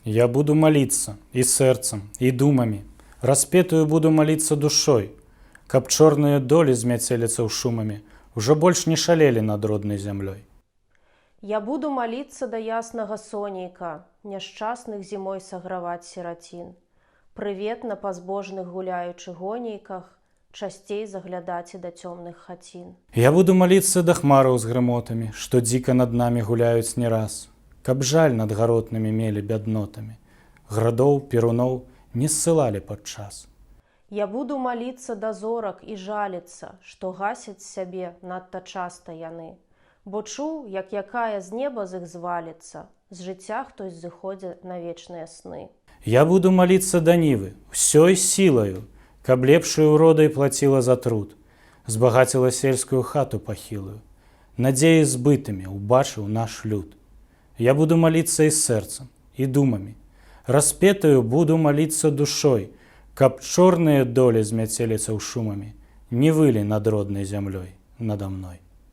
Я буду маліцца і сэрцам, і думамі, распетаю буду маліцца душой, каб чорныя долі з мяцеліцаў шумамі ўжо больш не шалелі над роднай зямлёй. Я буду маліцца да яснага сонейка, няшчасных зімой саграваць сірацін, прыветна па збожных гуляючы гонейках, часцей заглядаць і да цёмных хацін. Я буду маліцца да хмараў з грымотамі, што дзіка над намі гуляюць не раз, каб жаль над гаротнымі мелі бяднотамі, градоў, перуноў не ссылалі падчас. Я буду маліцца да зорак і жаліцца, што гасяць сябе надта часта яны, бо чуў, як якая з неба з іх зваліцца, з жыцця хтось зыходзіць на вечныя сны. Я буду маліцца да нівы ўсёй сілаю, каб лепшай уродай плаціла за труд, збагаціла сельскую хату пахілую, надзеі збытымі ўбачыў наш люд. Я буду маліцца і сэрцам, і думамі, распетаю буду маліцца душой, каб чорныя долі з мяцеліцаў шумамі не вылі над роднай зямлёй, нада мной.